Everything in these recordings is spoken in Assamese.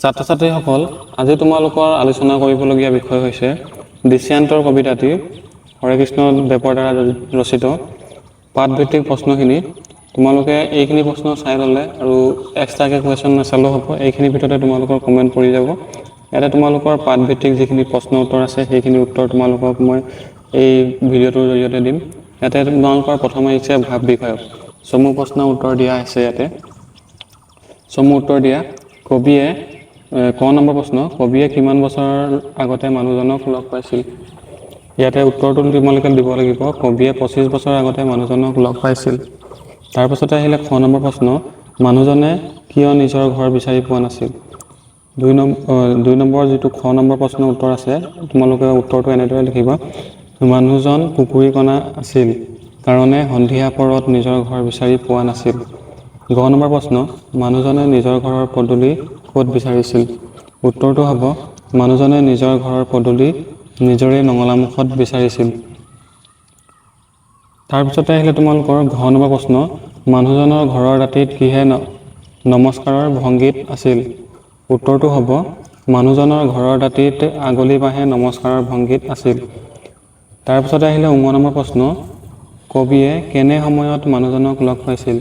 ছাত্ৰ ছাত্ৰীসকল, আজি তোমালোকৰ আলোচনা কৰিবলগীয়া বিষয় হৈছে দৃশ্যান্তৰ কবিতাটি হৰেকৃষ্ণ দেৱৰ দ্বাৰা ৰচিত পাঠভিত্তিক প্ৰশ্নখিনি। তোমালোকে এইখিনি প্ৰশ্ন চাই ল'লে আৰু এক্সট্ৰাকৈ কুৱেশ্যন নাচালেও হ'ব, এইখিনিৰ ভিতৰতে তোমালোকৰ কমেণ্ট পৰি যাব। ইয়াতে তোমালোকৰ পাঠভিত্তিক যিখিনি প্ৰশ্ন উত্তৰ আছে, সেইখিনি উত্তৰ তোমালোকক মই এই ভিডিঅ'টোৰ জৰিয়তে দিম। ইয়াতে তোমালোকৰ প্ৰথম আহিছে ভাৱ বিষয়ক চমু প্ৰশ্ন উত্তৰ দিয়া আছে। ইয়াতে চমু উত্তৰ দিয়া। কবিয়ে, ক নম্বৰ প্ৰশ্ন, কবিয়ে কিমান বছৰৰ আগতে মানুহজনক লগ পাইছিল? ইয়াতে উত্তৰটো তোমালোকে দিব লাগিব, কবিয়ে 25 বছৰ আগতে মানুহজনক লগ পাইছিল। তাৰপাছতে আহিলে খ নম্বৰ প্ৰশ্ন, মানুহজনে কিয় নিজৰ ঘৰ বিচাৰি পোৱা নাছিল? দুই নম্বৰ যিটো খ নম্বৰ প্ৰশ্নৰ উত্তৰ আছে, তোমালোকে উত্তৰটো এনেদৰে লিখিবা, মানুহজন কুকুৰীকণা আছিল কাৰণে সন্ধিয়া পৰত নিজৰ ঘৰ বিচাৰি পোৱা নাছিল। গ নম্বৰ প্ৰশ্ন, মানুহজনে নিজৰ ঘৰৰ পদূলি ক'ত বিচাৰিছিল? উত্তৰটো হ'ব, মানুহজনে নিজৰ ঘৰৰ পদূলি নিজৰে নঙলামুখত বিচাৰিছিল। তাৰপিছতে আহিলে তোমালোকৰ ঘ নম্বৰ প্ৰশ্ন, মানুহজনৰ ঘৰৰ দাঁতিত কিহে নমস্কাৰৰ ভংগীত আছিল? উত্তৰটো হ'ব, মানুহজনৰ ঘৰৰ দাঁতিত আগলি বাঁহে নমস্কাৰৰ ভংগীত আছিল। তাৰপিছতে আহিলে ঙ নম্বৰ প্ৰশ্ন, কবিয়ে কেনে সময়ত মানুহজনক লগ পাইছিল?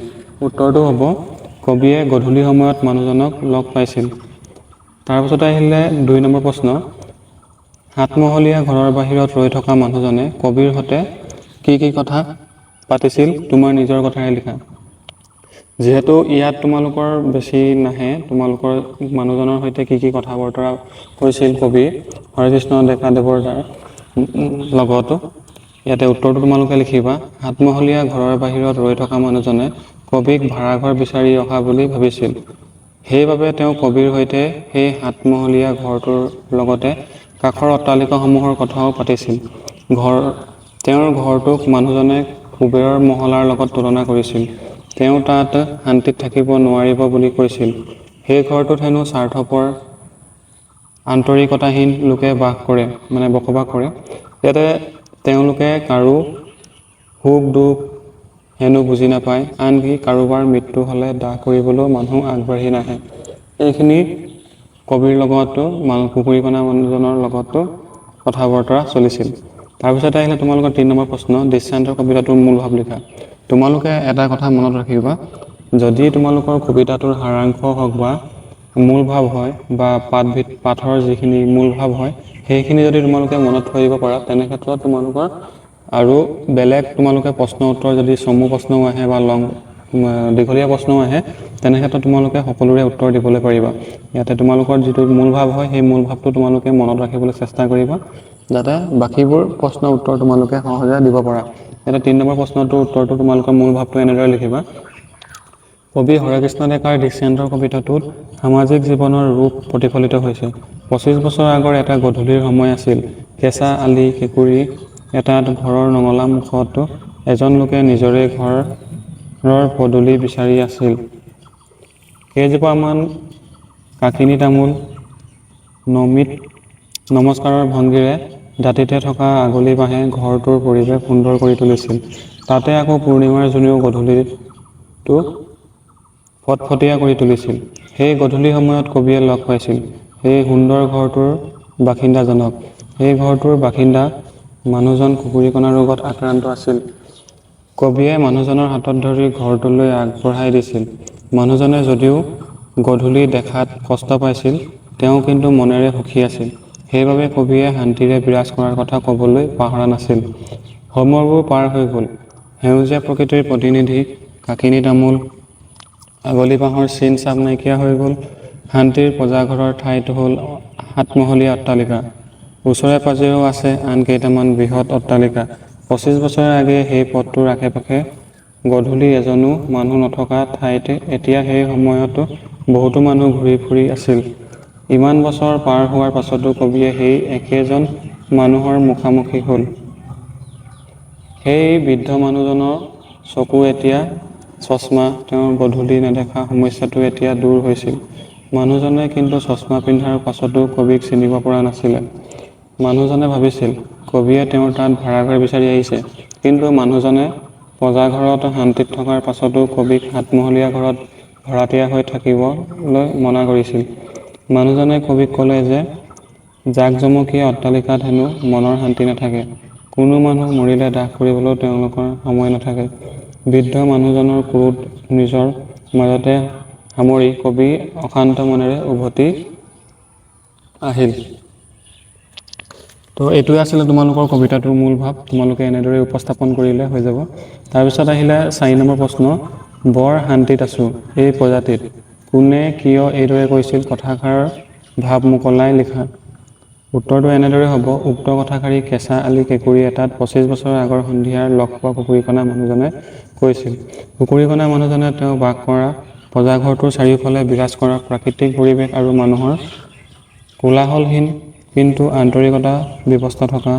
উত্তৰটো হ'ব, কবিয়ে গধূলি সময়ত মানুহজনক লগ পাইছিল। তাৰপিছতে আহিলে 2 নম্বৰ প্ৰশ্ন, সাতমহলীয়া ঘৰৰ বাহিৰত ৰৈ থকা মানুহজনে কবিৰ সৈতে কি কি কথা পাতিছিল, তোমাৰ নিজৰ কথাৰে লিখা। যিহেতু ইয়াত তোমালোকৰ বেছি নাহে, তোমালোকৰ মানুহজনৰ সৈতে কি কি কথা বতৰা হৈছিল কবি হৰেকৃষ্ণ ডেকাদেৱৰ দ্বাৰা লগত, ইয়াতে উত্তৰটো তোমালোকে লিখিবা। সাতমহলীয়া ঘৰৰ বাহিৰত ৰৈ থকা মানুহজনে কবিক ভাড়াঘৰ বিচাৰি অহা বুলি ভাবিছিল। সেইবাবে তেওঁ কবিৰ সৈতে সেই সাতমহলীয়া ঘৰটোৰ লগতে কাষৰ অট্টালিকাসমূহৰ কথাও পাতিছিল। তেওঁৰ ঘৰটোক মানুহজনে কুবেৰৰ মহলাৰ লগত তুলনা কৰিছিল। তেওঁ তাত শান্তিত থাকিব নোৱাৰিব বুলি কৈছিল। সেই ঘৰটোত হেনো স্বাৰ্থপৰ, আন্তৰিকতাহীন লোকে বাস কৰে, মানে বসবাস কৰে। ইয়াতে তেওঁলোকে কাৰো সুখ দুখ হেনো বুজি নাপায়, আনকি কাৰোবাৰ মৃত্যু হ'লে দাহ কৰিবলৈও মানুহ আগবাঢ়ি নাহে। এইখিনি কবিৰ লগতো, কুকুৰীকণা মানুহজনৰ লগতো কথা বতৰা চলিছিল। তাৰপিছতে আহিলে তোমালোকৰ 3 নম্বৰ প্ৰশ্ন, দৃশ্যান্তৰ কবিতাটোৰ মূল ভাৱ লিখা। তোমালোকে এটা কথা মনত ৰাখিবা, যদি তোমালোকৰ কবিতাটোৰ সাৰাংশ হওক বা মূল ভাৱ হয় বা পাঠৰ যিখিনি মূল ভাৱ হয়, সেইখিনি যদি তোমালোকে মনত থৈ দিব পাৰা, তেনে ক্ষেত্ৰত তোমালোকৰ আৰু বেলেগ তোমালোকে প্ৰশ্ন উত্তৰ যদি চমু প্ৰশ্নও আহে বা লং দীঘলীয়া প্ৰশ্নও আহে, তেনে ক্ষেত্ৰত তোমালোকে সকলোৰে উত্তৰ দিবলৈ পাৰিবা। ইয়াতে তোমালোকৰ যিটো মূল ভাৱ হয়, সেই মূল ভাৱটো তোমালোকে মনত ৰাখিবলৈ চেষ্টা কৰিবা, যাতে বাকীবোৰ প্ৰশ্নৰ উত্তৰ তোমালোকে সহজে দিব পাৰা। ইয়াতে 3 নম্বৰ প্ৰশ্নটোৰ উত্তৰটো তোমালোকৰ মূল ভাৱটো এনেদৰে লিখিবা, কবি হৰেকৃষ্ণ ডেকাৰ দৃশ্যান্তৰ কবিতাটোত সামাজিক জীৱনৰ ৰূপ প্ৰতিফলিত হৈছে। 25 বছৰ আগৰ এটা গধূলিৰ সময় আছিল। কেঁচা আলি কেঁকুৰি এটাত ঘৰৰ নঙলা মুখত এজন লোকে নিজৰে ঘৰৰ পদূলি বিচাৰি আছিল। কেইজোপামান কাকিনী তামোল নমিত নমস্কাৰৰ ভংগীৰে দাঁতিতে থকা আগলি বাঁহে ঘৰটোৰ পৰিৱেশ সুন্দৰ কৰি তুলিছিল। তাতে আকৌ পূৰ্ণিমাৰ জোনেও গধূলিটো ফটফটীয়া কৰি তুলিছিল। সেই গধূলি সময়ত কবিয়ে লগ পাইছিল সেই সুন্দৰ ঘৰটোৰ বাসিন্দাজনক। সেই ঘৰটোৰ বাসিন্দা মানুহজন কুকুৰীকণা ৰোগত আক্ৰান্ত আছিল। কবিয়ে মানুহজনৰ হাতত ধৰি ঘৰটোলৈ আগবঢ়াই দিছিল। মানুহজনে যদিও গধূলি দেখাত কষ্ট পাইছিল, তেওঁ কিন্তু মনেৰে সুখী আছিল। সেইবাবে কবিয়ে শান্তিৰে বিৰাজ কৰাৰ কথা ক'বলৈ পাহৰা নাছিল। সময়বোৰ পাৰ হৈ গ'ল। সেউজীয়া প্ৰকৃতিৰ প্ৰতিনিধি কাকিনী তামোল, আগলি বাঁহৰ চিন চাপ নাইকিয়া হৈ গ'ল। শান্তিৰ পঁজাঘৰৰ ঠাইত হ'ল সাতমহলীয়া অট্টালিকা। ওচৰে পাজৰেও আছে আন কেইটামান বৃহৎ অট্টালিকা। 25 বছৰৰ আগেয়ে সেই পথটোৰ আশে পাশে গধূলি এজনো মানুহ নথকা ঠাইত এতিয়া সেই সময়তো বহুতো মানুহ ঘূৰি ফুৰি আছিল। ইমান বছৰ পাৰ হোৱাৰ পাছতো কবিয়ে সেই একেজন মানুহৰ মুখামুখি হ'ল। সেই বৃদ্ধ মানুহজনৰ চকু এতিয়া চশমা, তেওঁৰ গধূলি নেদেখা সমস্যাটো এতিয়া দূৰ হৈছিল। মানুহজনে কিন্তু চশমা পিন্ধাৰ পাছতো কবিক চিনিব পৰা নাছিলে। মানুহজনে ভাবিছিল কবিয়ে তেওঁৰ তাত ভাড়াঘৰ বিচাৰি আহিছে। কিন্তু মানুহজনে পঁজাঘৰত শান্তিত থকাৰ পাছতো কবিক সাতমহলীয়া ঘৰত ভাড়াতীয়া হৈ থাকিবলৈ মনা কৰিছিল। মানুহজনে কবিক ক'লে যে জাকজমকীয়া অট্টালিকাত হেনো মনৰ শান্তি নাথাকে। কোনো মানুহ মৰিলে দাহ কৰিবলৈও তেওঁলোকৰ সময় নাথাকে। বৃদ্ধ মানুহজনৰ ক্ৰোধ নিজৰ মাজতে সামৰি কবি অশান্ত মনেৰে উভতি আহিল। তো এইটোৱে আছিলে তোমালোকৰ কবিতাটোৰ মূল ভাৱ। তোমালোকে এনেদৰে উপস্থাপন কৰিলে হৈ যাব। তাৰপিছত আহিলে 4 নম্বৰ প্ৰশ্ন, "বৰ শান্তিত আছোঁ এই প্ৰজাতিত"। কোনে কিয় এইদৰে কৈছিল, কথাষাৰৰ ভাৱ মোকলাই লিখা। উত্তৰটো এনেদৰে হ'ব, উক্ত কথাষাৰি কেঁচা আলি কেঁকুৰি এটাত 25 বছৰৰ আগৰ সন্ধিয়াৰ লগ পোৱা কুকুৰীকণা মানুহজনে কৈছিল। কুকুৰীকণা মানুহজনে তেওঁ বাস কৰা পঁজাঘৰটোৰ চাৰিওফালে বিৰাজ কৰা প্ৰাকৃতিক পৰিৱেশ আৰু মানুহৰ কোলাহলহীন কিন্তু আন্তৰিকতা ব্যৱস্থা থকা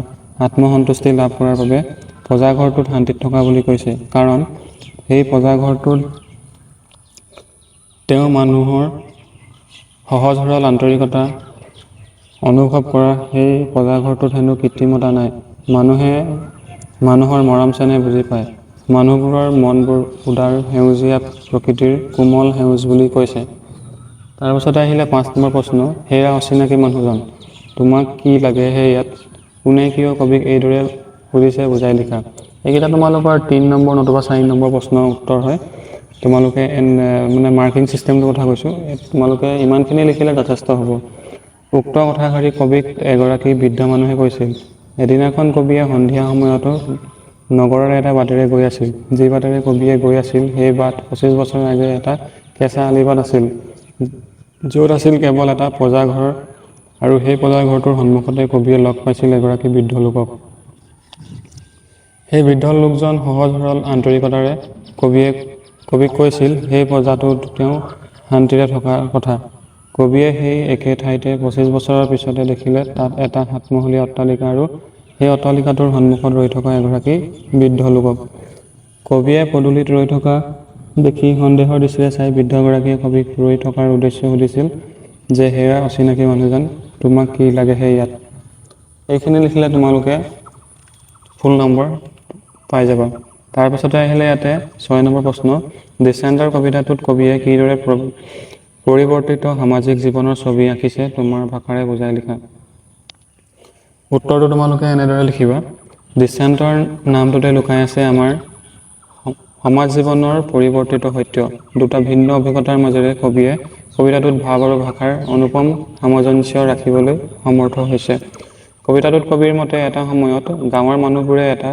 আত্মসন্তুষ্টি লাভ কৰাৰ বাবে পঁজাঘৰটোত শান্তিত থকা বুলি কৈছে। কাৰণ সেই পঁজাঘৰটোত তেওঁ মানুহৰ সহজ সৰল আন্তৰিকতা অনুভৱ কৰা সেই পঁজাঘৰটোত হেনো কৃত্ৰিমতা নাই। মানুহে মানুহৰ মৰম চেনেহ বুজি পায়। মানুহবোৰৰ মনবোৰ উদাৰ, সেউজীয়া প্ৰকৃতিৰ কোমল সেউজ বুলি কৈছে। তাৰপাছতে আহিলে 5 নম্বৰ প্ৰশ্ন, "হেৰা অচিনাকি মানুহজন, তোমাক কি লাগেহে ইয়াত?" কোনে কিয় কবিক এইদৰে সুধিছে, বুজাই লিখা। এইকেইটা তোমালোকৰ 3 নম্বৰ নতুবা 4 নম্বৰ প্ৰশ্নৰ উত্তৰ হয়। তোমালোকে মানে মাৰ্কিং ছিষ্টেমটোৰ কথা কৈছোঁ, তোমালোকে ইমানখিনি লিখিলে যথেষ্ট হ'ব। উক্ত কথাষাৰি কবিক এগৰাকী বৃদ্ধ মানুহে কৈছিল। এদিনাখন কবিয়ে সন্ধিয়া সময়তো নগৰৰ এটা বাটেৰে গৈ আছিল। যি বাটেৰে কবিয়ে গৈ আছিল, সেই বাট 25 বছৰৰ আগেয়ে এটা কেঁচা আলিবাট আছিল, য'ত আছিল কেৱল এটা পঁজা ঘৰ আৰু সেই পঁজা ঘৰটোৰ সন্মুখতে কবিয়ে লগ পাইছিল এগৰাকী বৃদ্ধ লোকক। সেই বৃদ্ধ লোকজন সহজ সৰল আন্তৰিকতাৰে কবিক কৈছিল সেই পঁজাটোত তেওঁ শান্তিৰে থকাৰ কথা। কবিয়ে সেই একে ঠাইতে 25 বছৰৰ পিছতে দেখিলে তাত এটা সাতমহলীয়া অট্টালিকা আৰু সেই অট্টালিকাটোৰ সন্মুখত ৰৈ থকা এগৰাকী বৃদ্ধ লোকক। কবিয়ে পদূলিত ৰৈ থকা দেখি সন্দেহৰ দৃষ্টিৰে চাই বৃদ্ধগৰাকীয়ে কবিক ৰৈ থকাৰ উদ্দেশ্য সুধিছিল যে, "হেৰা অচিনাকি মানুহজন, তোমাক কি লাগেহে ইয়াত?" এইখিনি লিখিলে তোমালোকে ফুল নম্বৰ পাই যাবা। তাৰপাছতে আহিলে ইয়াতে 6 নম্বৰ প্ৰশ্ন, দৃশ্যান্তৰ কবিতাটোত কবিয়ে কিদৰে পৰিৱৰ্তিত সামাজিক জীৱনৰ ছবি আঁকিছে, তোমাৰ ভাষাৰে বুজাই লিখা। উত্তৰটো তোমালোকে এনেদৰে লিখিবা, দৃশ্যান্তৰ নামটোতে লুকাই আছে আমাৰ সমাজ জীৱনৰ পৰিৱৰ্তিত সত্য। দুটা ভিন্ন অভিজ্ঞতাৰ মাজেৰে কবিয়ে কবিতাটোত ভাৱ আৰু ভাষাৰ অনুপম সামঞ্জস্য ৰাখিবলৈ সমৰ্থ হৈছে। কবিতাটোত কবিৰ মতে এটা সময়ত গাঁৱৰ মানুহবোৰে এটা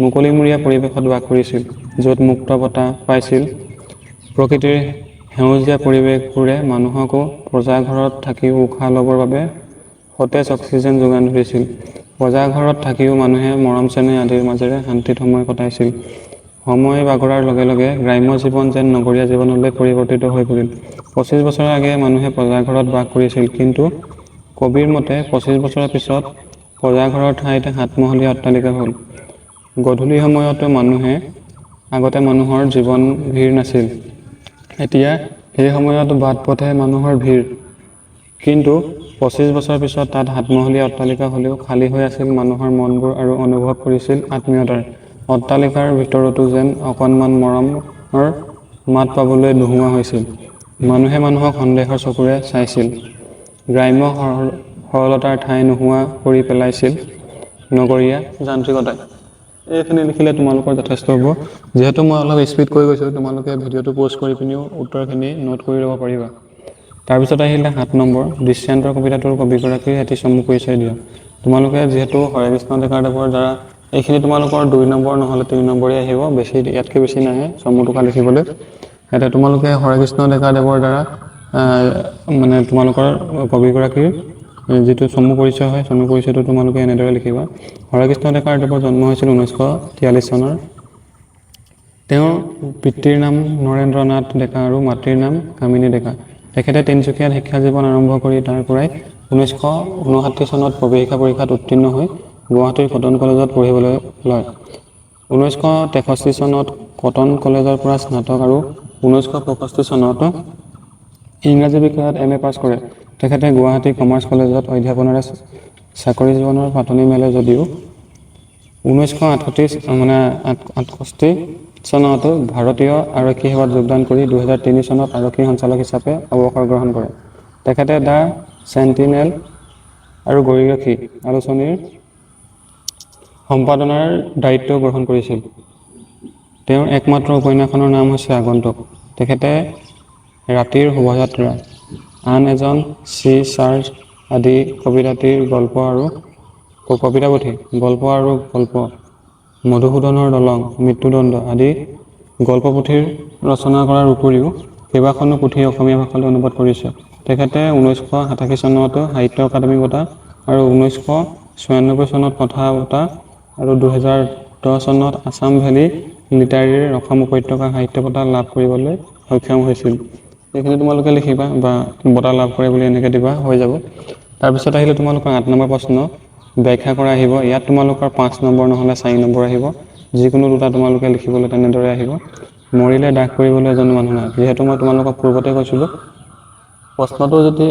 মুকলিমূৰীয়া পৰিৱেশত বাস কৰিছিল, য'ত মুক্ত বতাহ পাইছিল। প্ৰকৃতিৰ সেউজীয়া পৰিৱেশবোৰে মানুহকো পঁজাঘৰত থাকিও উশাহ ল'বৰ বাবে সতেজ অক্সিজেন যোগান ধৰিছিল। পঁজাঘৰত থাকিও মানুহে মৰম চেনেহ আদিৰ মাজেৰে শান্তিত সময় কটাইছিল। সময় বাগৰাৰ লগে লগে গ্ৰাম্য জীৱন যেন নগৰীয়া জীৱনলৈ পৰিৱৰ্তিত হৈ পৰিল। 25 বছৰৰ আগেয়ে মানুহে পঁজাঘৰত বাস কৰিছিল, কিন্তু কবিৰ মতে 25 বছৰৰ পিছত পঁজাঘৰৰ ঠাইত সাতমহলীয়া অট্টালিকা হ'ল। গধূলি সময়তো মানুহে আগতে মানুহৰ জীৱন ভিৰ নাছিল, এতিয়া সেই সময়ত বাট পথে মানুহৰ ভিৰ। কিন্তু 25 বছৰ পিছত তাত সাতমহলীয়া অট্টালিকা হ'লেও খালী হৈ আছিল মানুহৰ মনবোৰ আৰু অনুভৱ কৰিছিল আত্মীয়তাৰ। অট্টালিকাৰ ভিতৰতো যেন অকণমান মৰমৰ মাত পাবলৈ নোহোৱা হৈছিল। মানুহে মানুহক সন্দেহৰ চকুৰে চাইছিল। গ্ৰাম্য সৰলতাৰ ঠাই নোহোৱা কৰি পেলাইছিল নগৰীয়া যান্ত্ৰিকতাই। এইখিনি লিখিলে তোমালোকৰ যথেষ্ট হ'ব। যিহেতু মই অলপ স্পীড কৈ গৈছোঁ, তোমালোকে ভিডিঅ'টো প'জ কৰি পিনিও উত্তৰখিনি নোট কৰি ল'ব পাৰিবা। তাৰপিছত আহিলে 7 নম্বৰ, দৃশ্যান্তৰ কবিতাটোৰ কবিগৰাকীৰ এটি চমু পৰিচয় দিয়া। তোমালোকে যিহেতু হৰেকৃষ্ণ ডেকাদেৱৰ দ্বাৰা এইখিনি তোমালোকৰ 2 নম্বৰ নহ'লে 3 নম্বৰেই আহিব, বেছি ইয়াতকৈ বেছি নাহে চমু টোকা লিখিবলৈ। এতিয়া তোমালোকে হৰেকৃষ্ণ ডেকাদেৱৰ দ্বাৰা মানে তোমালোকৰ কবিগৰাকীৰ যিটো চমু পৰিচয় হয়, চমু পৰিচয়টো তোমালোকে এনেদৰে লিখিবা। হৰেকৃষ্ণ ডেকাদেৱৰ জন্ম হৈছিল 1943 চনৰ। তেওঁৰ পিতৃৰ নাম নৰেন্দ্ৰ নাথ ডেকা আৰু মাতৃৰ নাম কামিনী ডেকা। তেখেতে তিনিচুকীয়াত শিক্ষা জীৱন আৰম্ভ কৰি তাৰ পৰাই 1959 চনত প্ৰৱেশিকা পৰীক্ষাত উত্তীৰ্ণ হৈ গুৱাহাটীৰ কটন কলেজত পঢ়িবলৈ লয়। 1963 চনত কটন কলেজৰ পৰা স্নাতক আৰু 1965 চনত ইংৰাজী বিষয়ত এম এ পাছ কৰে। তেখেতে গুৱাহাটী কমাৰ্চ কলেজত অধ্যাপনাৰে চাকৰি জীৱনৰ পাতনি মেলে যদিও 1938 মানে 68 চনত ভাৰতীয় আৰক্ষী সেৱাত যোগদান কৰি 2003 চনত আৰক্ষী সঞ্চালক হিচাপে অৱসৰ গ্ৰহণ কৰে। তেখেতে the sentinel আৰু গৰীয়সী আলোচনীৰ সম্পাদনাৰ দায়িত্ব গ্ৰহণ কৰিছিল। তেওঁৰ একমাত্ৰ উপন্যাসখনৰ নাম হৈছে আগন্তুক। তেখেতে ৰাতিৰ শোভাযাত্ৰা, আন এজন চি চাৰ্জ আদি কবিতাটিৰ গল্প আৰু কবিতাপুথি, গল্প আৰু গল্প, মধুসূদনৰ দলং, মৃত্যুদণ্ড আদি গল্প পুথিৰ ৰচনা কৰাৰ উপৰিও কেইবাখনো পুথি অসমীয়া ভাষালৈ অনুবাদ কৰিছে। তেখেতে 1987 চনত সাহিত্য অকাডেমী বঁটা আৰু 1996 চনত কথা বঁটা আৰু 2010 চনত আছাম ভেলী লিটাৰেৰীৰ অসম উপত্যকা সাহিত্য বঁটা লাভ কৰিবলৈ সক্ষম হৈছিল। এইখিনি তোমালোকে লিখিবা বা বঁটা লাভ কৰে বুলি এনেকৈ দিবা, হৈ যাব। তাৰপিছত আহিলে তোমালোকৰ 8 নম্বৰ প্ৰশ্ন, ব্যাখ্যা কৰা আহিব। ইয়াত তোমালোকৰ 5 নম্বৰ নহ'লে 4 নম্বৰ আহিব, যিকোনো দুটা তোমালোকে লিখিবলৈ তেনেদৰে আহিব। মৰিলে দাহ কৰিবলৈ এজনো মানুহ নাই। যিহেতু মই তোমালোকক পূৰ্বতে কৈছিলোঁ, প্ৰশ্নটো যদি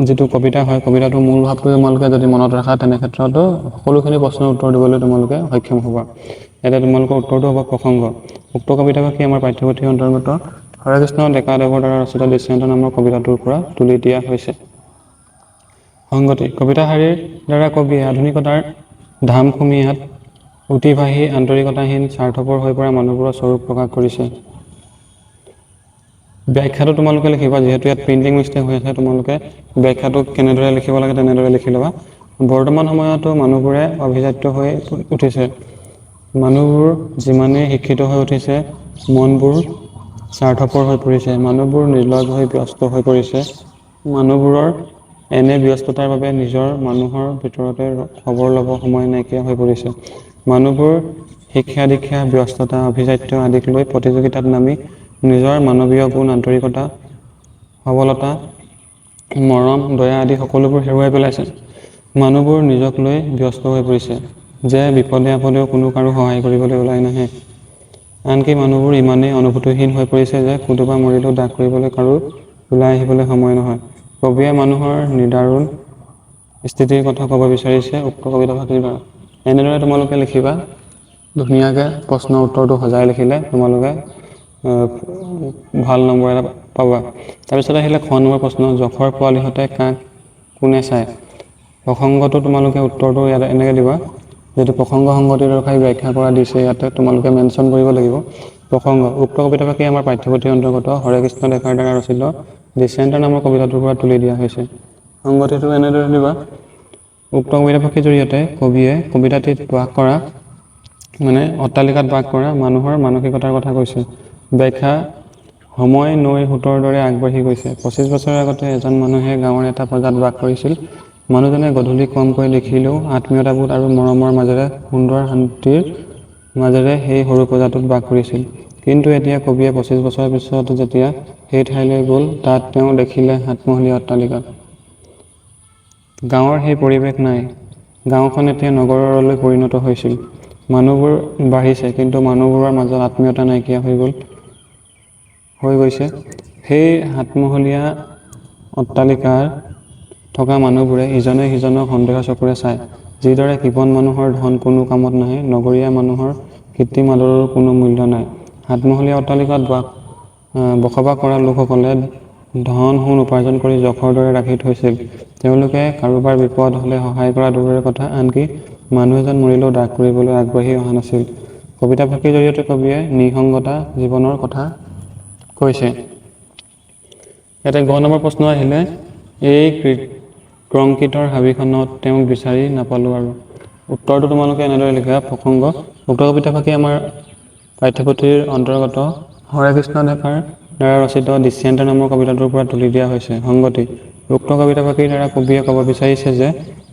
যিটো কবিতা হয়, কবিতাটোৰ মূল ভাৱটো তোমালোকে যদি মনত ৰাখা, তেনে ক্ষেত্ৰতো সকলোখিনি প্ৰশ্নৰ উত্তৰ দিবলৈ তোমালোকে সক্ষম হ'বা। ইয়াতে তোমালোকৰ উত্তৰটো হ'ব প্ৰসংগ। উক্ত কবিতাফাকি আমাৰ পাঠ্যপুথিৰ অন্তৰ্গত হৰেকৃষ্ণ ডেকাদেৱৰ দ্বাৰা ৰচিত দৃশ্যান্ত নামৰ কবিতাটোৰ পৰা তুলি দিয়া হৈছে। সংগতি। কবিতাশাৰীৰ দ্বাৰা কবিয়ে আধুনিকতাৰ ধামখুমীয়াত উটি ভাহি আন্তৰিকতাহীন, স্বাৰ্থপৰ হৈ পৰা মানুহবোৰৰ স্বৰূপ প্ৰকাশ কৰিছে। ব্যাখ্যাটো তোমালোকে লিখিবা। যিহেতু ইয়াত প্ৰিণ্টিং মিষ্টেক হৈ আছে, তোমালোকে ব্যাখ্যাটো কেনেদৰে লিখিব লাগে তেনেদৰে লিখি ল'বা। বৰ্তমান সময়তো মানুহবোৰে অভিজাত্য হৈ উঠিছে। মানুহবোৰ যিমানেই শিক্ষিত হৈ উঠিছে, মনবোৰ স্বাৰ্থপৰ হৈ পৰিছে। মানুহবোৰ নিৰ্লজ্জ হৈ ব্যস্ত হৈ পৰিছে। মানুহবোৰৰ এনে ব্যস্ততাৰ বাবে নিজৰ মানুহৰ ভিতৰতে খবৰ ল'ব সময় নাইকিয়া হৈ পৰিছে। মানুহবোৰ শিক্ষা দীক্ষা, ব্যস্ততা, আভিজাত্য আদিক লৈ প্ৰতিযোগিতাত নামি নিজৰ মানৱীয় গুণ, আন্তৰিকতা, সবলতা, মৰম, দয়া আদি সকলোবোৰ হেৰুৱাই পেলাইছে। মানুহবোৰ নিজক লৈ ব্যস্ত হৈ পৰিছে যে বিপদে আপদেও কোনো কাৰো সহায় কৰিবলৈ ওলাই নাহে। আনকি মানুহবোৰ ইমানেই অনুভূতিহীন হৈ পৰিছে যে কোনোবা মৰিলেও দাহ কৰিবলৈ কাৰো ওলাই আহিবলৈ সময় নহয়। কবিয়ে মানুহৰ নিদাৰুণ স্থিতিৰ কথা ক'ব বিচাৰিছে উক্ত কবিতাফাকিৰ দ্বাৰা। এনেদৰে তোমালোকে লিখিবা। ধুনীয়াকৈ প্ৰশ্নৰ উত্তৰটো সজাই লিখিলে তোমালোকে ভাল নম্বৰ এটা পাবা। তাৰপিছত আহিলে খ নম্বৰ প্ৰশ্ন, যখৰ পোৱালিহঁতে কাক কোনে চায়। প্ৰসংগটো তোমালোকে উত্তৰটো ইয়াত এনেকৈ দিবা। যিটো প্ৰসংগ সংগতি দৰ্শাই ব্যাখ্যা কৰা দিছে, ইয়াতে তোমালোকে মেনশ্যন কৰিব লাগিব। প্ৰসংগ। উক্ত কবিতাফাকি আমাৰ পাঠ্যপুথিৰ অন্তৰ্গত হৰেকৃষ্ণ ডেকাৰ দ্বাৰা ৰচিত ডিচেণ্টাৰ নামৰ কবিতাটোৰ পৰা তুলি দিয়া হৈছে। সংগতিটো এনেদৰে দিবা। উক্ত কবিতাফাকিৰ জৰিয়তে কবিয়ে কবিতাটিত বাস কৰা, মানে অট্টালিকাত বাস কৰা মানুহৰ মানসিকতাৰ কথা কৈছে। ব্যাখ্যা। সময় নৈৰ সোঁতৰ দৰে আগবাঢ়ি গৈছে। 25 বছৰৰ আগতে এজন মানুহে গাঁৱৰ এটা পঁজাত বাস কৰিছিল। মানুহজনে গধূলি কমকৈ দেখিলেও আত্মীয়তাবোধ আৰু মৰমৰ মাজেৰে, সুন্দৰ শান্তিৰ মাজেৰে সেই সৰু পঁজাটোত বাস কৰিছিল। কিন্তু এতিয়া কবিয়ে 25 বছৰৰ পিছত যেতিয়া সেই ঠাইলৈ গ'ল, তাত তেওঁ দেখিলে সাতমহলীয়া অট্টালিকা। গাঁৱৰ সেই পৰিৱেশ নাই। গাঁওখন এতিয়া নগৰলৈ পৰিণত হৈছিল। মানুহবোৰ বাঢ়িছে, কিন্তু মানুহবোৰৰ মাজত আত্মীয়তা নাইকিয়া হৈ গৈছে। সেই সাতমহলীয়া অট্টালিকাত থকা মানুহবোৰে ইজনে সিজনক সন্দেহৰ চকুৰে চায়। যিদৰে কৃপণ মানুহৰ ধন কোনো কামত নাহে, নগৰীয়া মানুহৰ কৃত্ৰিম আদৰৰো কোনো মূল্য নাই। সাতমহলীয়া অট্টালিকাত বসবাস কৰা লোকসকলে ধন সোণ উপাৰ্জন কৰি যখৰ দৰে ৰাখি থৈছিল। তেওঁলোকে কাৰোবাৰ বিপদ হ'লে সহায় কৰা দূৰৰে কথা, আনকি মানুহ এজন মৰিলেও দাহ কৰিবলৈ আগবাঢ়ি অহা নাছিল। কবিতাফাকিৰ জৰিয়তে কবিয়ে নিঃসংগতা জীৱনৰ কথা কৈছে। ইয়াতে গ নম্বৰ প্ৰশ্ন আহিলে, এই কংক্ৰিটৰ হাবিখনত তেওঁক বিচাৰি নাপালোঁ আৰু। উত্তৰটো তোমালোকে এনেদৰে লিখা। প্ৰসংগ। উক্ত কবিতাফাকি আমাৰ পাঠ্যপুথিৰ অন্তৰ্গত হৰেকৃষ্ণ ডেকাৰ দ্বাৰা ৰচিত দৃশ্যান্ত নামৰ কবিতাটোৰ পৰা তুলি দিয়া হৈছে। সংগতি। উক্ত কবিতাফাকিৰ দ্বাৰা কবিয়ে ক'ব বিচাৰিছে যে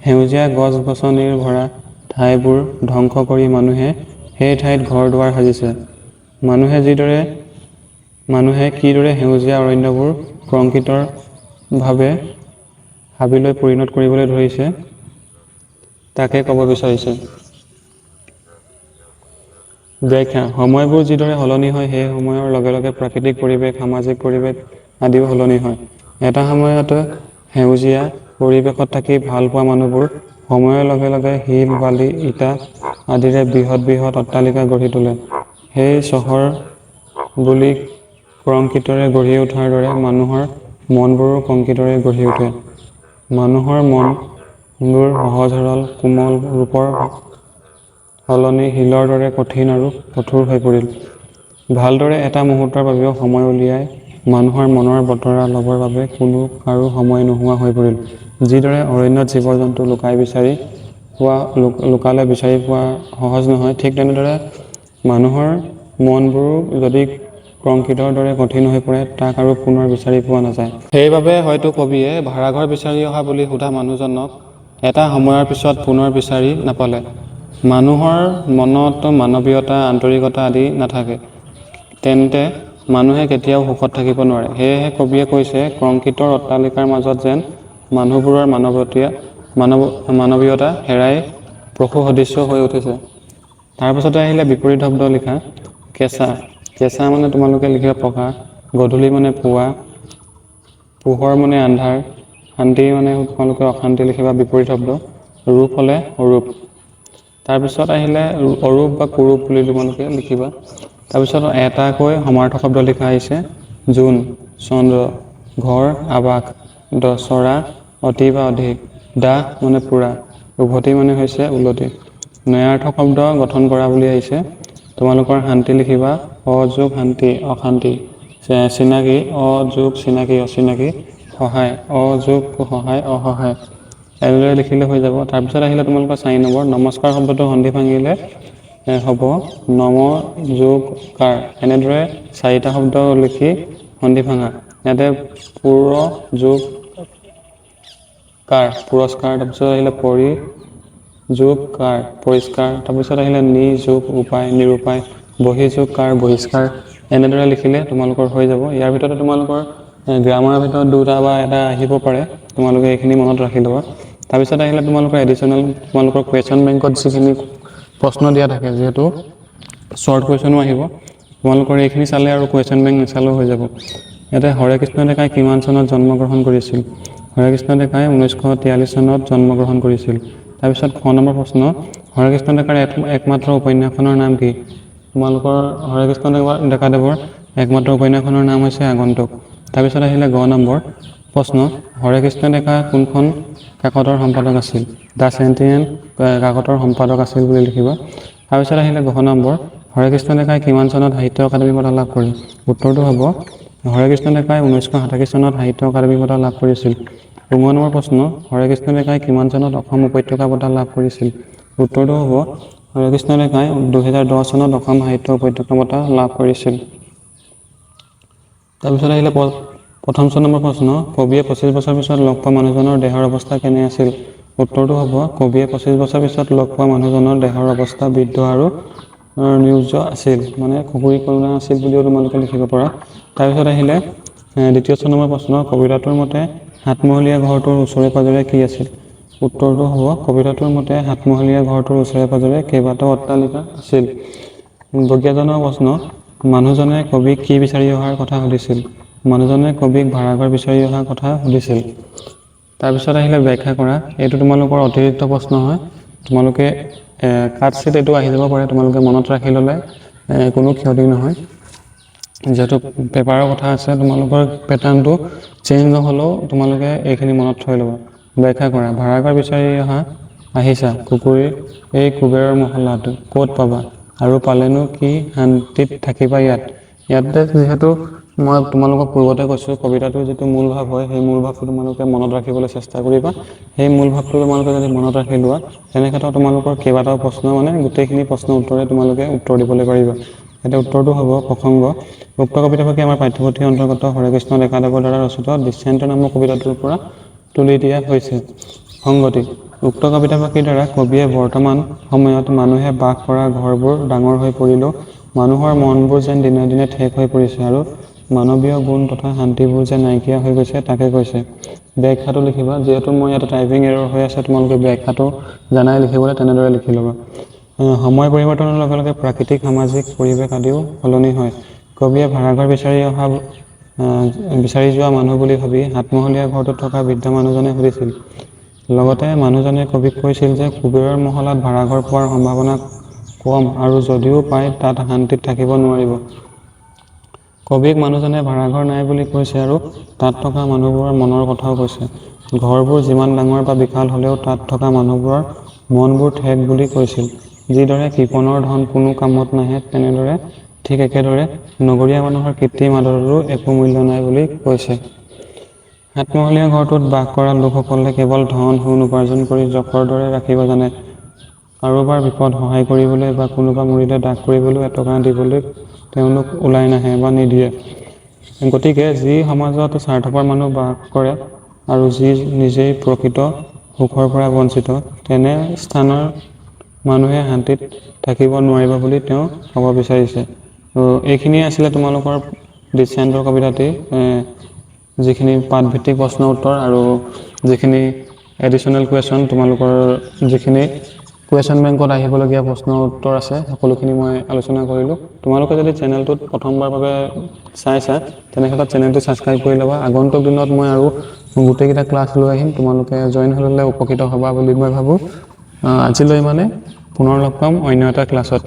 সেউজীয়া গছ গছনিৰ ভৰা ঠাইবোৰ ধ্বংস কৰি মানুহে সেই ঠাইত ঘৰ দুৱাৰ সাজিছে। মানুহে কিদৰে সেউজীয়া অৰণ্যবোৰ কংক্ৰিটৰ ভাৱে হাবিলৈ পৰিণত কৰিবলৈ ধৰিছে, তাকে ক'ব বিচাৰিছে। ব্যাখ্যা। সময়বোৰ যিদৰে সলনি হয়, সেই সময়ৰ লগে লগে প্ৰাকৃতিক পৰিৱেশ, সামাজিক পৰিৱেশ আদিও সলনি হয়। এটা সময়ত সেউজীয়া পৰিৱেশত থাকি ভাল পোৱা মানুহবোৰ সময়ৰ লগে লগে শিল, বালি, ইটা আদিৰে বৃহৎ বৃহৎ অট্টালিকা গঢ়ি তোলে। সেই চহৰ বুলি কংক্ৰিটৰে গঢ়ি উঠাৰ দৰে মানুহৰ মনবোৰো কংক্ৰিটৰে গঢ়ি উঠে। মানুহৰ মনবোৰ সহজ সৰল কোমল ৰূপৰ সলনি শিলৰ দৰে কঠিন আৰু কঠোৰ হৈ পৰিল। ভালদৰে এটা মুহূৰ্তৰ বাবেও সময় উলিয়াই মানুহৰ মনৰ বতৰা ল'বৰ বাবে কোনো কাৰো সময় নোহোৱা হৈ পৰিল। যিদৰে অৰণ্যত জীৱ-জন্তু লুকাই বিচাৰি পোৱা লুকালে বিচাৰি পোৱা সহজ নহয়, ঠিক তেনেদৰে মানুহৰ মনবোৰো যদি কংক্ৰিটৰ দৰে কঠিন হৈ পৰে, তাক আৰু পুনৰ বিচাৰি পোৱা নাযায়। সেইবাবে হয়তো কবিয়ে ভাড়াঘৰ বিচাৰি অহা বুলি সোধা মানুহজনক এটা সময়ৰ পিছত পুনৰ বিচাৰি নাপালে। মানুহৰ মনত মানৱীয়তা, আন্তৰিকতা আদি নাথাকে, তেন্তে মানুহে কেতিয়াও সুখত থাকিব নোৱাৰে। সেয়েহে কবিয়ে কৈছে, কংক্ৰিটৰ অট্টালিকাৰ মাজত যেন মানুহবোৰৰ মানৱীয়তা হেৰাই পশু সদৃশ হৈ উঠিছে। তাৰপাছতে আহিলে বিপৰীত শব্দ লিখা। কেঁচা, কেঁচা মানে তোমালোকে লিখিবা পকা, গধূলি মানে পুৱা, পোহৰ মানে আন্ধাৰ, শান্তি মানে তোমালোকে অশান্তি লিখিবা বিপৰীত শব্দ, ৰূপ হ'লে অৰূপ। তাৰপিছত আহিলে অৰূপ বা কুৰূপ বুলি তোমালোকে লিখিবা। তাৰপিছত এটাকৈ সমাৰ্থক শব্দ লিখা আহিছে, জোন, চন্দ্ৰ, ঘৰ, আৱাস, চৰা, অতি বা অধিক, দাহ মানে পোৰা, উভতি মানে হৈছে উলটি। নয়াৰ্থক শব্দ গঠন কৰা বুলি আহিছে। তোমালোকৰ শান্তি লিখিবা, অযোগ শান্তি অশান্তি, চিনাকি অযোগ চিনাকি অচিনাকি, সহায় অযোগ সহায় অসহায়, এনেদৰে লিখিলে হৈ যাব। তাৰপিছত আহিলে তোমালোকৰ 4 নম্বৰ, নমস্কাৰ শব্দটো সন্ধি ভাঙিলে হ'ব নম যোগ কাৰ, এনেদৰে 4টা শব্দ লিখি সন্ধি ভাঙা। ইয়াতে পুৰ যোগ কাৰ পুৰস্কাৰ, তাৰপিছত আহিলে পৰি যোগ কাৰ পৰিষ্কাৰ, তাৰপিছত আহিলে নি যোগ উপায় নিৰূপায়, বহি যোগ কাৰ বহিষ্কাৰ, এনেদৰে লিখিলে তোমালোকৰ হৈ যাব। ইয়াৰ ভিতৰতে তোমালোকৰ গ্ৰামাৰৰ ভিতৰত দুটা বা এটা আহিব পাৰে, তোমালোকে এইখিনি মনত ৰাখি ল'বা। তাৰপিছত আহিলে তোমালোকৰ এডিশ্যনেল, তোমালোকৰ কুৱেশ্যন বেংকত যিখিনি প্ৰশ্ন দিয়া থাকে, যিহেতু শ্বৰ্ট কুৱেশ্যনো আহিব, তোমালোকৰ এইখিনি চালে আৰু কুৱেশ্যন বেংক নাচালেও হৈ যাব। ইয়াতে হৰেকৃষ্ণ ডেকাই কিমান চনত জন্মগ্ৰহণ কৰিছিল? হৰেকৃষ্ণ ডেকাই 1943 চনত জন্মগ্ৰহণ কৰিছিল। তাৰপিছত খ নম্বৰ প্ৰশ্ন, হৰেকৃষ্ণ ডেকাৰ একমাত্ৰ উপন্যাসখনৰ নাম কি? তোমালোকৰ হৰেকৃষ্ণ ডেকাদেৱৰ একমাত্ৰ উপন্যাসখনৰ নাম হৈছে আগন্তুক। তাৰপিছত আহিলে গ নম্বৰ প্ৰশ্ন, হৰেকৃষ্ণ ডেকা কোনখন কাকতৰ সম্পাদক আছিল? The Sentinel কাকতৰ সম্পাদক আছিল বুলি লিখিবা। তাৰপিছত আহিলে ঘ নম্বৰ, হৰেকৃষ্ণ ডেকাই কিমান চনত সাহিত্য অকাডেমি বঁটা লাভ কৰে? উত্তৰটো হ'ব হৰেকৃষ্ণ ডেকাই 1987 চনত সাহিত্য অকাডেমি বঁটা লাভ কৰিছিল। 15 নম্বৰ প্ৰশ্ন, হৰেকৃষ্ণ ডেকাই কিমান চনত অসম উপত্যকা বঁটা লাভ কৰিছিল? উত্তৰটো হ'ব হৰেকৃষ্ণ ডেকাই 2010 চনত অসম সাহিত্য উপত্যকা বঁটা লাভ কৰিছিল। তাৰপিছত আহিলে প্ৰথম 6 নম্বৰ প্ৰশ্ন, কবিয়ে 25 বছৰ পিছত লগ পোৱা মানুহজনৰ দেহৰ অৱস্থা কেনে আছিল? উত্তৰটো হ'ব কবিয়ে 25 বছৰ পিছত লগ পোৱা মানুহজনৰ দেহৰ অৱস্থা বৃদ্ধ আৰু নিৰুজ্জ আছিল, মানে খুকুৰি কৰুণা আছিল বুলিও তোমালোকে লিখিব পাৰা। তাৰপিছত আহিলে দ্বিতীয় 6 নম্বৰ প্ৰশ্ন, কবিতাটোৰ মতে সাতমহলীয়া ঘৰটোৰ ওচৰে পাজৰে কি আছিল? উত্তৰটো হ'ব কবিতাটোৰ মতে সাতমহলীয়া ঘৰটোৰ ওচৰে পাজৰে কেইবাটাও অট্টালিকা আছিল। বকীয়াজনৰ প্ৰশ্ন, মানুহজনে কবিক কি বিচাৰি অহাৰ কথা সুধিছিল? মানুহজনে কবিক ভাড়াঘৰ বিচাৰি অহাৰ কথা সুধিছিল। তাৰপিছত আহিলে ব্যাখ্যা কৰা, এইটো তোমালোকৰ অতিৰিক্ত প্ৰশ্ন হয়, তোমালোকে কাট চিট এইটো আহি যাব পাৰে, তোমালোকে মনত ৰাখি ল'লে কোনো ক্ষতি নহয়। যিহেতু পেপাৰৰ কথা আছে, তোমালোকৰ পেটাৰ্ণটো চেঞ্জ নহ'লেও তোমালোকে এইখিনি মনত থৈ ল'বা। ব্যাখ্যা কৰা, ভাড়াঘৰ বিচাৰি আহিছা কুকুৰী, এই কুবেৰৰ মহলাটো ক'ত পাবা আৰু পালেনো কি শান্তিত থাকিবা ইয়াত? ইয়াতে যিহেতু মই তোমালোকক পূৰ্বতে কৈছোঁ, কবিতাটোৰ যিটো মূল ভাৱ হয়, সেই মূল ভাৱটো তোমালোকে মনত ৰাখিবলৈ চেষ্টা কৰিবা। সেই মূল ভাৱটো তোমালোকে যদি মনত ৰাখি লোৱা, তেনেক্ষেত্ৰত তোমালোকৰ কেইবাটাও প্ৰশ্ন, মানে গোটেইখিনি প্ৰশ্নৰ উত্তৰে তোমালোকে উত্তৰ দিবলৈ পাৰিবা। ইয়াতে উত্তৰটো হ'ব প্ৰসংগ, উক্ত কবিতাফাকি আমাৰ পাঠ্যপুথিৰ অন্তৰ্গত হৰেকৃষ্ণ ডেকাদেৱৰ দ্বাৰা ৰচিত দৃশ্যান্ত নামৰ কবিতাটোৰ পৰা তুলি দিয়া হৈছে। সংগতি, উক্ত কবিতাফাকিৰ দ্বাৰা কবিয়ে বৰ্তমান সময়ত মানুহে বাস কৰা ঘৰবোৰ ডাঙৰ হৈ পৰিলেও মানুহৰ মনবোৰ যেন দিনে দিনে ঠেক হৈ পৰিছে আৰু মানৱীয় গুণ তথা শান্তিবোৰ যে নাইকিয়া হৈ গৈছে তাকে কৈছে। ব্যাখ্যাটো লিখিবা, যিহেতু মই ইয়াতে টাইপিং এৰৰ হৈ আছে, তোমালোকে ব্যাখ্যাটো জানাই লিখিবলৈ, তেনেদৰে লিখি ল'বা। সময় পৰিৱৰ্তনৰ লগে লগে প্ৰাকৃতিক সামাজিক পৰিৱেশ আদিও সলনি হয়। কবিয়ে ভাড়াঘৰ বিচাৰি যোৱা মানুহ বুলি ভাবি সাতমহলীয়া ঘৰটোত থকা বৃদ্ধ মানুহজনে সুধিছিল। লগতে মানুহজনে কবিক কৈছিল যে কুবেৰৰ মহলাত ভাড়াঘৰ পোৱাৰ সম্ভাৱনা কম আৰু যদিও পায় তাত শান্তিত থাকিব নোৱাৰিব। কবিক মানুহজনে ভাড়াঘৰ নাই বুলি কৈছে আৰু তাত থকা মানুহবোৰৰ মনৰ কথাও কৈছে। ঘৰবোৰ যিমান ডাঙৰ বা বিশাল হ'লেও তাত থকা মানুহবোৰৰ মনবোৰ ঠেক বুলি কৈছিল। যিদৰে কৃপণৰ ধন কোনো কামত নাহে, তেনেদৰে ঠিক একেদৰে নগৰীয়া মানুহৰ কৃত্ৰিম আদৰৰো একো মূল্য নাই বুলি কৈছে। সাতমহলীয়া ঘৰটোত বাস কৰা লোকসকলে কেৱল ধন সোণ উপাৰ্জন কৰি যশৰ দৰে ৰাখিব জানে। কাৰোবাৰ বিপদত সহায় কৰিবলৈ বা কোনোবা মৰিলে দাহ কৰিবলৈ এটকা দিবলৈ তেওঁলোক ওলাই নাহে বা নিদিয়ে। গতিকে যি সমাজত স্বাৰ্থপৰ মানুহ বাস কৰে আৰু যি নিজেই প্ৰকৃত সুখৰ পৰা বঞ্চিত, তেনে স্থানৰ মানুহে শান্তিত থাকিব নোৱাৰিব বুলি তেওঁ ক'ব বিচাৰিছে। এইখিনিয়ে আছিলে তোমালোকৰ ডিচেণ্টৰ কবিতাটি, যিখিনি পাঠভিত্তিক প্ৰশ্ন উত্তৰ আৰু যিখিনি এডিশ্যনেল কুৱেশ্যন, তোমালোকৰ যিখিনি কুৱেশ্যন বেংকত আহিবলগীয়া প্ৰশ্ন উত্তৰ আছে, সকলোখিনি মই আলোচনা কৰিলোঁ। তোমালোকে যদি চেনেলটোত প্ৰথমবাৰ বাবে চাইছা, তেনেক্ষেত্ৰত চেনেলটো ছাবস্ক্ৰাইব কৰি ল'বা। আগন্তুক দিনত মই আৰু গোটেইকেইটা ক্লাছ লৈ আহিম। তোমালোকে জইন হৈ ল'লে উপকৃত হ'বা বুলি মই ভাবোঁ। আজিলৈ মানে, পুনৰ লগ পাম অন্য এটা ক্লাছত।